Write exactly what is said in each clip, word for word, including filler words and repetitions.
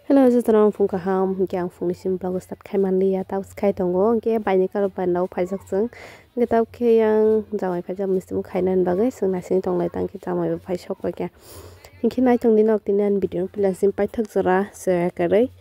Hello, jotono ang phung kaham, hinkhe ang phungni simi vlog start khai manliya, tabuk khai tongo, hinkhe baini kalo baino phaijak chwng, hinkhe tabuk khe yang jamai phaijak misti bo khainani bagwi chwng naising tonglai tangkhe jamai bo phai sok khe, hinkhe naitung di nok tini ani video no puila simi paithak jora se kwrwi.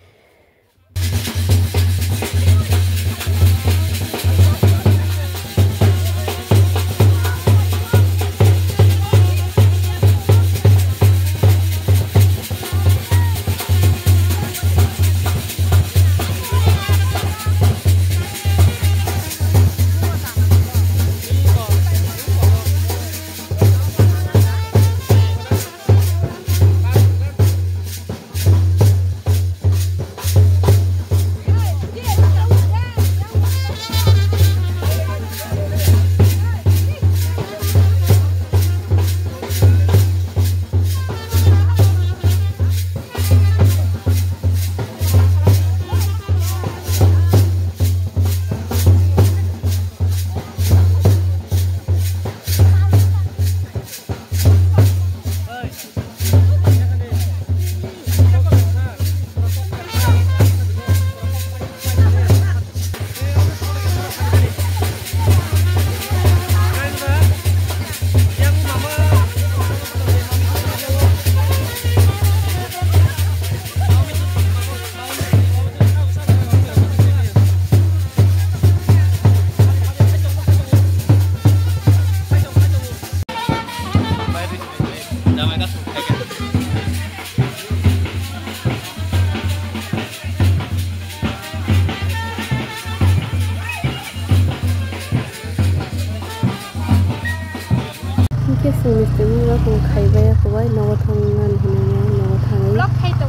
Hingke chwng misti mungno kung khaibai ya kubai nogo thangna hinui nogo thangwi khaida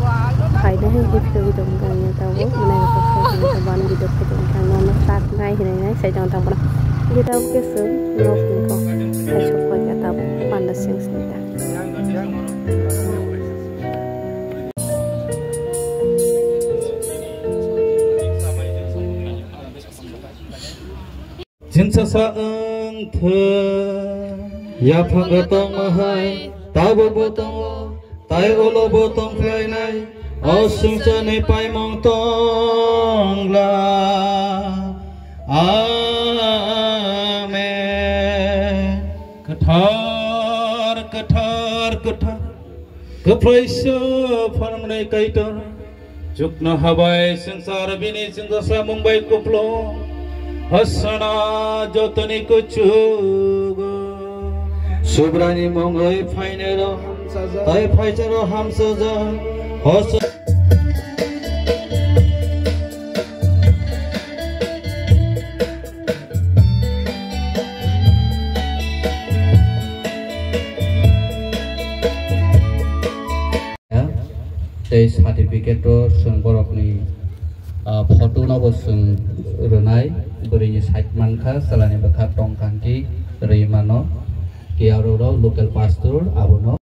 hai khe phirogwi tongkha ang ya tabuk mwnai rok khe khaida ban video khe tongkha ang nono chak nai hinui nai sai tongkha ang bono hingke tabuk khe chwng nok hingkha kaisa koi ya tabuk panda sing sing ta. Jinsasa wng thung, yaphang tongma hai, tabukbo tongo, tai ulobo tongkhlainai, o swngcharni paimung tongla. Amen. Kwthar, kwthar, kwthar. Kwphlaisa phalmani Kaitor, chukno habai swngchar bini chwngsasamung bai kupulung, Hosana jotoni kuchugo. Subrani mungwi phainai rok, tai phaisa rok hamsajak, Hos- Tei certificate o chwng borokni, ah, photo no bo chwng rwnai, bwrwi ni side mankha, chwla ni bwkha tong kangki rwi mano, K R O rok, local pastor abono.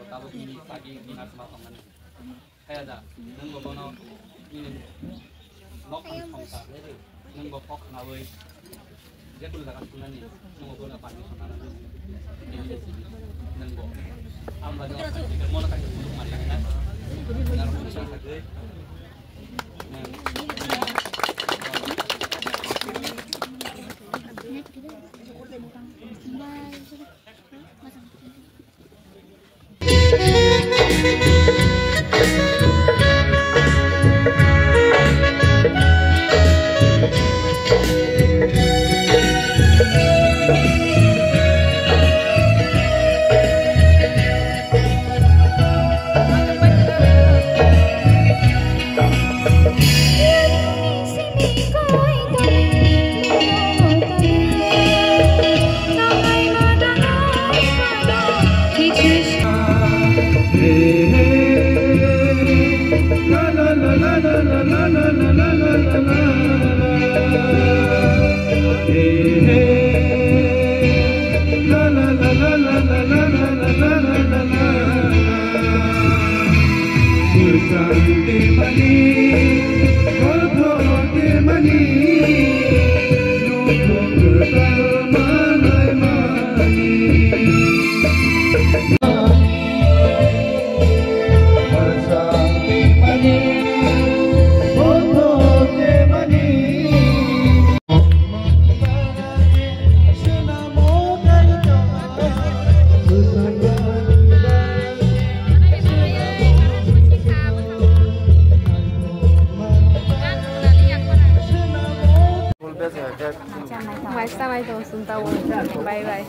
Tabuk nini sagi nini asma tongmani. Kaya da, nwng bo bono nini nok ni songsa, nwng bo kok khnaui, je kunu jaga thumnani, nwng bo bono permission nanani. Nwng bo. Ang ba nwng sakni mono kaki buluk mari na. Nang mono sakni. Bye. Bye bye.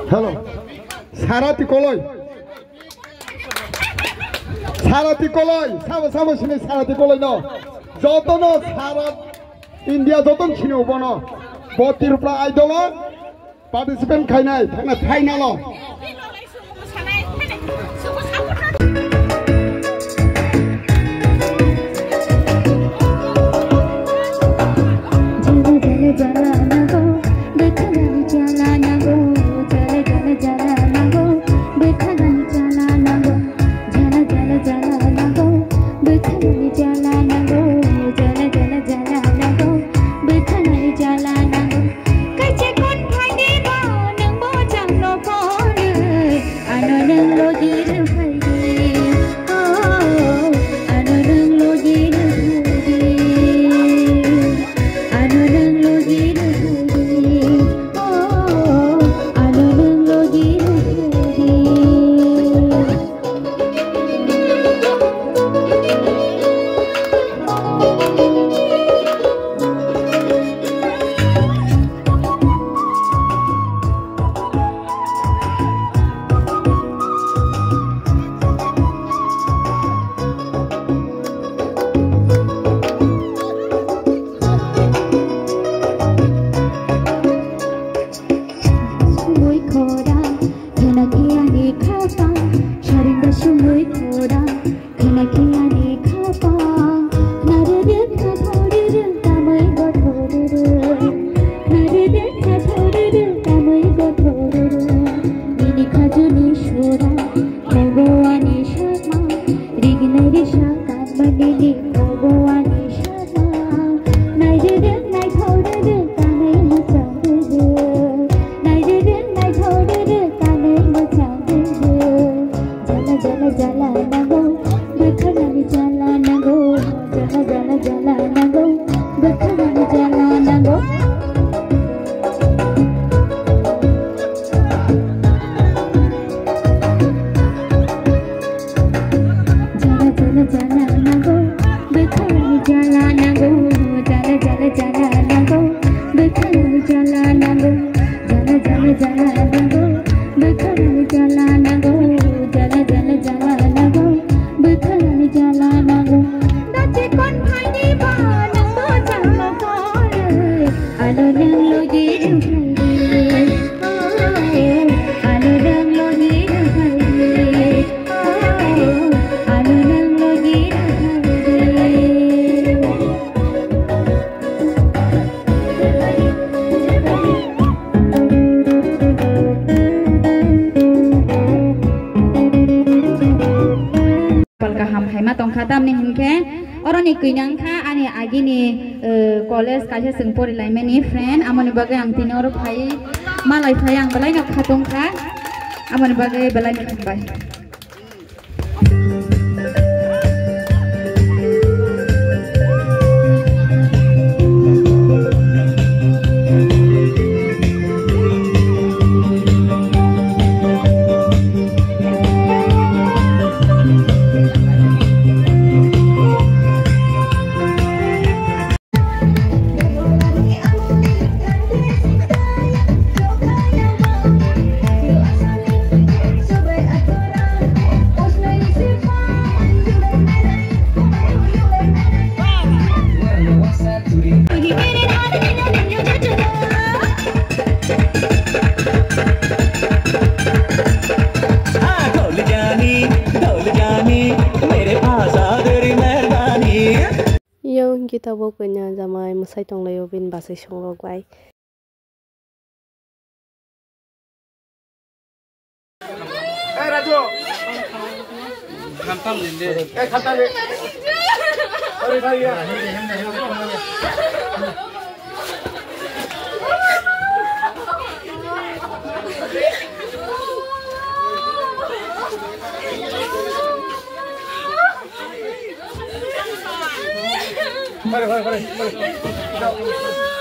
Hello. Sara Tikoloi. Sara Tikoloi. Sabo, sabo sini Sara Tikoloi no. Jotono sara India joton sini ubono. Bo Tripura Idol o participant khainai, thangna final o. Kaisa kon phaidi ba nwng bo chang no phone. Ano nwng logi rwphai di, oh, ano nwng logi rwphai di, ano nwng logi rwphai di, oh, ano nwng logi rwphai di. Sumui khora, khena khe ani khapang, saringda sumui khora, khena khe ani khapang, nare de kha thore de, tamai go thore de, nare de kha thore de, tamai go thore de, nini khajuni sora, kobo ani sakma, rignai risa kanmani ni kobo ani sakma, nai de de, nai thore de, kanai muchang de de, nai de de, nai thore de, kanai muchang de de. Jala, jala, jala nango, bwkhanani jala nango. Jala, jala, jala nango, bwkhanani jala nango. Jala, jala, jala nango, bwkhanani jala nango. Jala, jala, jala nango, bwkhanani jala nango. Jala, jala, jala nango, bwkhanani jala nango. Jala, jala, jala nango, bwkhanani jala nango. Dachi kon phaidi ba nwng bo chang no phone. Ano nwng logi rwphai di, ano nwng logi rwphai di, ano nwng logi rwphai di. Pal kaham phaima tongkha, tamni hinkhe oroni kwinang kha ani agini, eh, college kaisa chwng porilaimani friend, amoni bagwi ang tini oro phai malai phai ang belai no khatungkha, amoni bagwi belai no hambai. Yo, hwnkhe tabuk kanya jamai mwsai tonglaio bini bachai songrok bai. Eh, Raju. Khantam din de. Eh, khantam de. Sorry, sorry, ya. Sorry, sorry, sorry, sorry.